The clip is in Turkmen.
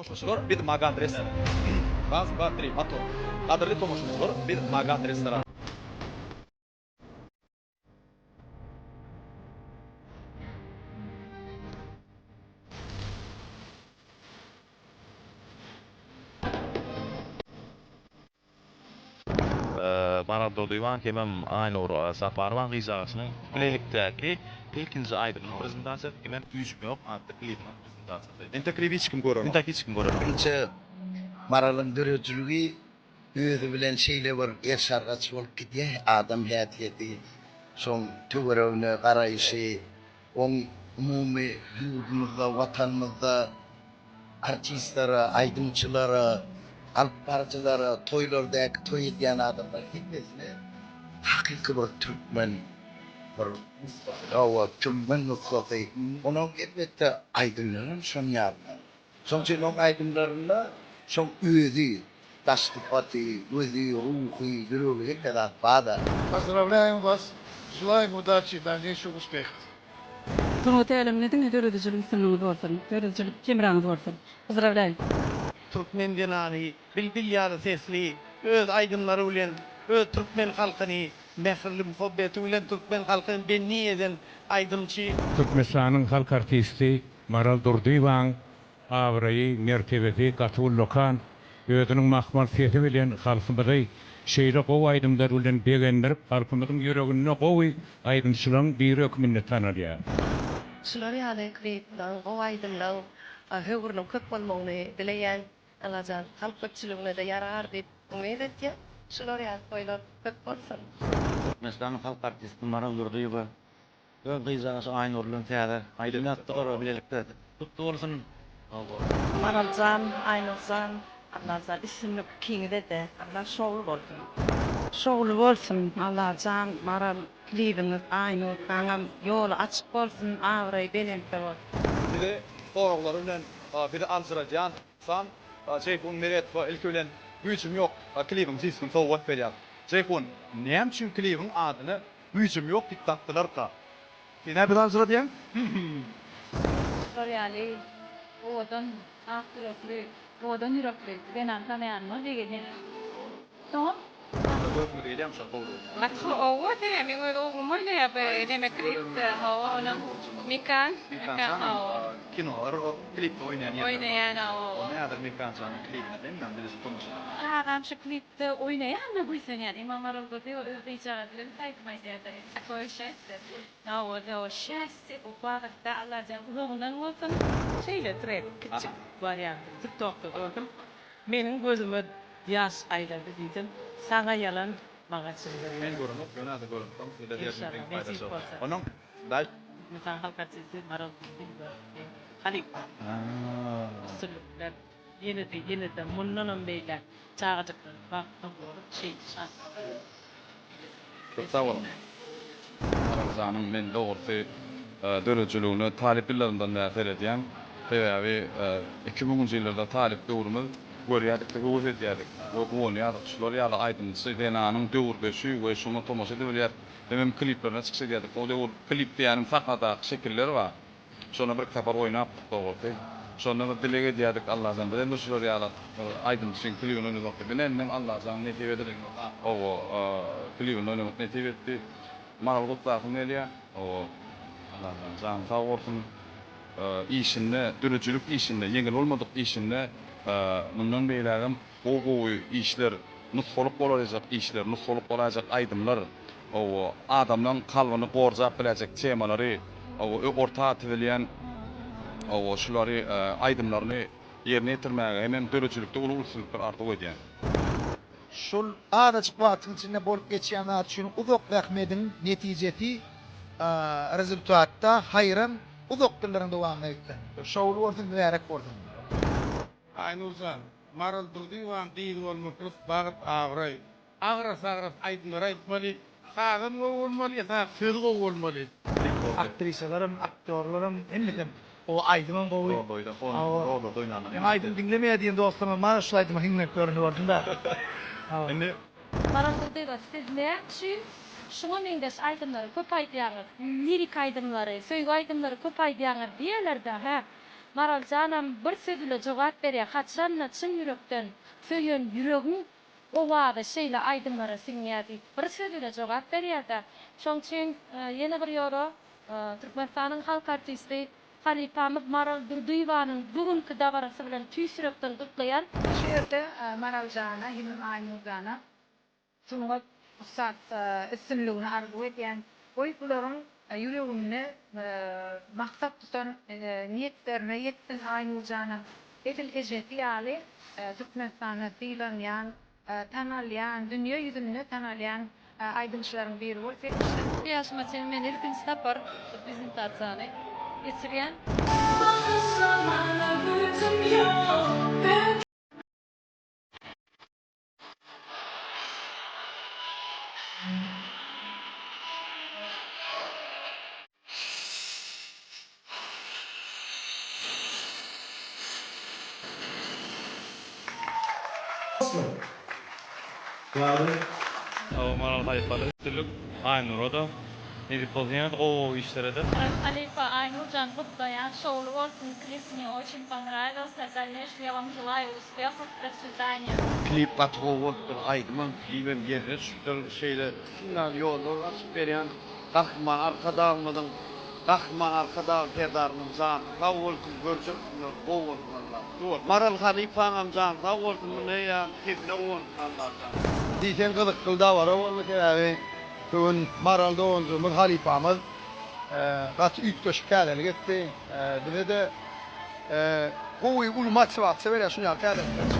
Tomaşaçylar biz Magat restoran. Raz, dva, tri, motor. Gadyrly tomaşaçylar biz Magat restoran. Maral Durdyýewaň hemem Aýnur Saparowaň gyzjagasynyň bilelikdäki ilkinji aýdymynyň prezentasiýasy hemem Güýjüm ýok atly klibiniň prezentasiýasy. Entek klibi hiç kim görenok. Entek hiç kim görenok. Birinji Maralyň döredijiligi özi bilen şeýle bir eriş-argaç bolup gidýär, adam häsiýeti, şoň töweregine garaýşy, oň umumy ýurdumyzda, Watanymyzda Artistlere, aýdymçylara, alyp baryjylara, toýlardaky toý edýän adamlar hemmesine hakyky bir türkmen bir hawa türkmen nusgasy. Onuň elbetde aýdymlaram şoň ýaly. Şoň üçin oň aýdymlarynda şoň özi, daş sypaty, gözi, ruhy, ýüregi hemme zat bar-da. Pozdravlyaem vas, želaýem udaçi i dalneýşih uspehov. Sungat äleminde diňe döredijilik üstünligiňiz bolsun. Döredijilik hemraňyz bolsun. Pozdrawlýaýyn. Türkmen zenany bilbil ýaly sesli öz aýdymlary bilen öz türkmen halkyny mähirli muhabbeti bilen türkmen halkyny bendi eden aýdymçy. Türkmenistanyň halk artisti Maral Durdyýewaň Abraýy, mertebesi gaty ullakan. Özüniň mahmal sesi bilen halkymyzy şeýle gowy aýdymlar bilen begendirip, halkymyzyň ýüreginde gowy aýdymçylaryň biri hökmünde tanalýar. Şular ýaly kliplaň, gowy aýdymlaň höwrüniň köp bolmagyny dileýän. Allajan halk köpçüliginede ýarar diýip umyt etýän. Şular ýaly toýlar köp bolsun. Türkmenistanyň halk artisti Maral Durdyýewa Öz gyzjagaşy Aýnur bilen täze aýdym ýazdylar we bilelikde Gutly bolsun. Maraljan Aýnurjan Allajan üstünlik ikiňizede Allah şowly bolsun. Şowly bolsun Allajan Maral klibiňiz Aýnur saňam ýoly açyk bolsun abraýy belentde bolsun. Bizi soraglary bilen bizi aljyradýan San Jeýhun Meredowa ilki bilen Güýjüm ýok klibiň diskini sowgat berýär. Jeýhun näme üçin klibiň adyny Güýjüm ýok diýip dakdylarka. Sen-ä bizi aljyradýaň. Şular ýaly owadan, ak ýürekli, owadan ýürekli zenan tanaýanyma begenýän. Soňam. Görkümiz gelýärmi şol gowy. Gaty gowy sebäbi meň öz oglum oýnaýar bu neme klipde hawa onuň Mekan Mekan hawa kinolar klipde oýnaýan ýerleri oýnaýan hawa Onda häzir Mekanjanyň klibine hemmämiz bilesi tomaşa. Agam şu klipde oýnaýanyna buýsanýan Imam Maral Durdyýewa öz gyzjagazy bilen aýdym aýdýarda Takoýe şästie Hawa hawa şästie bu babatda Allajan uzagyndan bolsun. Şeýle trek kiçjik warianty tiktokda gördüm. Meniň gözüme ýaş aýlandy diýdim. Saňa ýalan maňa çyn Men görýän. görenok ýöne häzir görensoň size Inşallah derdim nesip paýlaşarys. bolsa. Onuň daş. Türkmenistan halk artisti Maral Durdyýewa halypa. Üstünlikler. Ýene-de ýene-de mundanam beýläk çagajyklaryň bagtly bolup şeýle şatlyklar Köp sag boluň. Maral janyň men dogrusy döredijiligine talyp ýyllarymdan bäri seredýän. Sebäbi 2000-nji ýyllarda talyp döwrümiz görýärdik-de höwes edýärdik we guwanýardyk. Şular ýaly aýdymçy zenanyň döwürdeşi we şoňa tomaşa edibilýär. Hemem kliplerine çykyş edýärdik. O döwür klip diýýäniň sahnadaky şekiller bar. Şonda birki sapar oýnapdyk dogrusy. Şonda bir dileg edýärdik Allajan bizem bir şular ýaly bir aýdymçyň klibini oýnasak diýip. Ine indem Allajan nesip edip hawa klibinde oýnamak nesip etdi. Maral gutlasym gelýär. Hawa Allajan jany sag bolsun. Işinde döredijilik işinde ýeňil bolmadyk işinde mundan beýlägem Gowy-gowy işler, nusgalyk bolaýjak işler, nusgalyk bolaýjak aýdymlar, hawa, adamlaň kalbyny gorjap biläýjek temalary, hawa, orta atybilýän, hawa, şulary aýdymlaryny ýerine ýetirmäge hemem döredijilikde uly üstünlikler arzuw edýän. Şol azajyk wagtyň içinde bolup geçýän zat üçin uzak zähmediň netijesi rezultatda haýran uzak ýyllaryň dowamynda gitsin. Şowly bolsun mübärek bolsun. Aýnurjan, Maral Durdyýewanyň gyzy bolmaklyk bagt, abraý. Agras-agras aýdymlary aýtmaly, sazam gowy bolmaly, esasy sözi gowy bolmaly. Aktrisalaram, aktýorlaram hemmesem gowy, aýdymam gowy. Rollarda oýnanlar. Meň aýdym diňlemeýär diýen dostlarymam bar, şul aýdymy hiňlenip ýöreni gördüm-dä. Indi Maral Durdyýewa siz näme üçin şuňa meňzeş aýdymlary köp aýdýaňyz, lirik aýdymlary, söýgi aýdymlary köp aýdýaňyz diýerler-dä, hä? Maraljanam bir söz ile jogap berýär, haçanda çyn ýürekden söýen ýüregiň owazy şeýle aýdymlara siňýär diýip bir söz ile jogap berýär-de. Şoň üçin ýene bir ýola Türkmenistanyň halk artisti halypamyz Maral Durdyýewanyň bu günki dabarasy bilen tüýs ýürekden gutlaýan. Şu ýerde Maraljana hemem Aýnurjana sungat ussat üstünligini arzuw edýän. Goý bularyň ýüreginde maksat tutan niýetlerine ýetsin Aýnurjanam edil ejesi ýaly Türkmenistanda sylanýan, tanalýan, dünýe ýüzünde tanalýan aýdymçylaryň biri bolup ýetişsin. Şu ýaşyma çenli men ilkinji sapar şu prezentasiýany geçirýän. Bagyşlamana güýjüm ýok. Maral halypaly üstünlik Aýnura-da nesip bolsa ýene-de gowy gowy işler eder. Maral halypa Aýnurjan gutlaýan şowly bolsun klip mne oçin ponravilsa dalneşem ya vam želayu uspehov proswidaniya. Klip gaty gowy bolupdyr aýdymam klibem ýerine düşüpdir şeýle şundan ýollar açyp berýän Gahryman Arkadagymyzyň Gahryman Arkadag Serdarymyzyň jany sag bolsun görjek günleri gowy bolsun Allah Maral halypaňam jany sag bolsun munda ýa sesine guwansyn Allajan. Diýseň gyzykly dabara boldy sebäbi bu gün Maral doganjygymyz halypamyz gaty üýtgeşik täzelik etdi. Bize-de gowy uly motiwasiýa berýär şuny ýaly täzelikler.